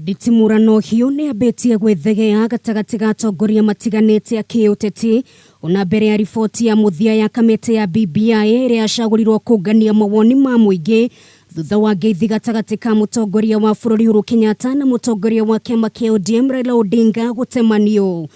Nditimũrano hiũ nĩyambĩtie gwĩthegea gatagatĩ ga atongoria matiganĩte a kĩũteti ona mbere ya riboti ya mũthia ya kamĩtĩ ya BBI ĩrĩa yacagũrirwo kũngania mawoni ma mũingĩ thutha wa ngeithi gatagatĩ ka mũtongoria wa bũrũri Uhuru Kenyatta na mũtongoria wa kĩama kĩa ODM Raila Odinga gũtemanio.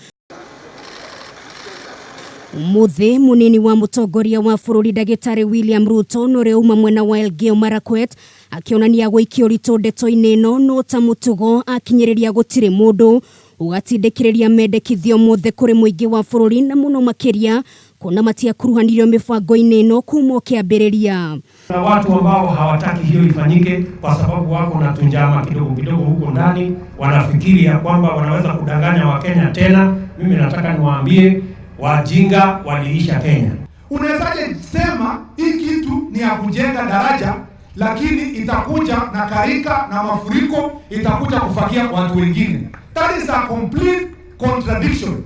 Umuthi munini wa mutongoria wa bururi ndagitari William Ruto na uma mwena wa Elgeyo Marakwet akionania gũikia ũritũ ndeto-inĩ ĩno no ta mũtugo akinyĩrĩria gũtirĩ mũndũ ũgatindĩkĩrĩria mendekithio mothe kũrĩ mũingĩ wa bũrũri na mũno makĩria kuona matiakuruhanirio mĩbango-inĩ ĩno kuma kĩambĩrĩria. Na watu ambao hawataki hiyo ifanyike kwa sababu wako na tunjama kidogo kidogo huko ndani, wanafikiri ya kwamba wanaweza kudanganya Wakenya tena. Mimi nataka niwaambie wajinga waliisha Kenya. Unawezaje sema hii kitu ni ya kujenga daraja, lakini itakuja na karika na mafuriko, itakuja kufagia watu wengine? That is a complete contradiction.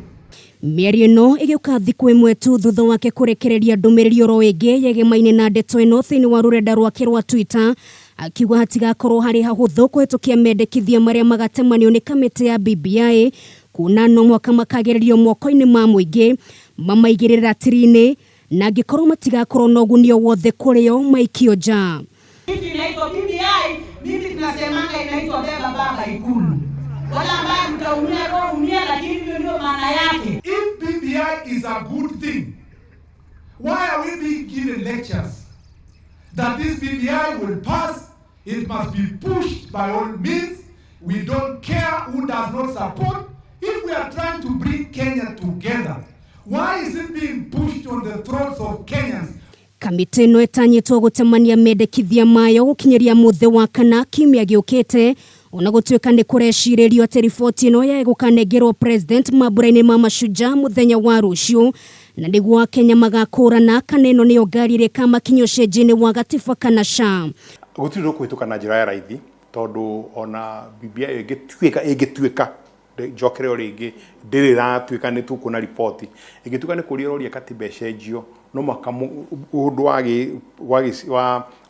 Mĩario ĩno ĩgĩũka thikũ ĩmwe tu thutha wake kũrekereria ndũmĩrĩri oro ĩngĩ yegemaine na ndeto ĩno thĩinĩ wa rũrenda rwake rwa Twitter akiuga hatigakorwo harĩ hahũthũ kũhetũkia mendekithia marĩa magatemanio nĩ kamĩtĩ ya BBI kuona no mwaka makagererio moko-inĩ ma mũingĩ mamaigĩrĩre ratiri-inĩ na angĩkorwo matigakorwo na ũguni o wothe kũrĩ o maikio nja. Kitu inaitwa BBI, mimi tunasemanga inaitwa beba baba Ikulu. Wala ambaye mtaumia roho umia, lakini hiyo ndio maana yake. If BBI is a good thing, why are we being given lectures that this BBI will pass? It must be pushed by all means. We don't care who does not support. If we are trying to bring Kenya together, why is it being pushed on the throats of Kenyans? Kamĩtĩ ĩno ĩtanyĩtwo gũtemania mendekithia mayo gũkinyĩria mũthĩ wa kana kiumia gĩũkĩte ona gũtuĩka nĩ kũrecirĩrio atĩ riboti ĩno ya gũkanengerwo president mambura-inĩ ma Mashujaa mũthenya wa rũciũ na nĩguo akenya magakũrana kana ĩno nĩyo ngari ĩrĩa ĩkamakinyia ũcenjia-inĩ wa gatiba kana ca. Gũtirĩ ũkũhĩtũka na njĩra ya raithi tondũ ona BBI ĩngĩtuĩka njokere o rĩngĩ ndĩrĩ ĩratuĩka nĩ tũkuona riboti ĩngĩtuĩka nĩ kũria ũroria katiba ĩcenjio no mũhaka ũndũ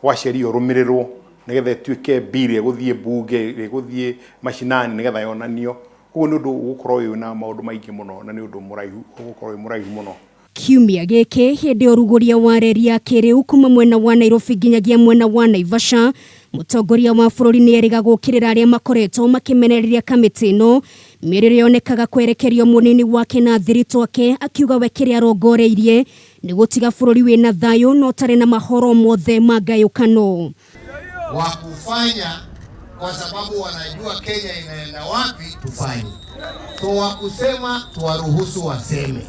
wa sheria ũrũmĩrĩrwo nĩgetha ĩtuĩke bill ĩgũthiĩ bunge ĩgũthiĩ macinani nĩgetha yonanio. Koguo nĩ ũndũ ũgũkorwo wĩna maũndũ maingĩ mũno na nĩ ũndũ mũraihu ũgũkorwo wĩ mũraihu mũno. Kiumia gĩkĩ hĩndĩ ya ũrugũria wa reri ya kĩrĩu kuma mwena wa Nairobi nginyagia mwena wa Naivasha mũtongoria wa bũrũri nĩ erĩga gũkĩrĩra arĩa makoretwo makĩmenereria kamĩtĩ ĩno mĩario ĩrĩa yonekaga kwerekerio mũnini wake na thiritũ ake akiuga we kĩrĩa arongoreirie nĩ gũtiga bũrũri wĩna thayũ na ũtarĩ na mahoro mothe ma ngayũkano. Wa kufanya kwa sababu wanajua Kenya inaenda wapi, tufanye. So wa kusema tuwaruhusu waseme.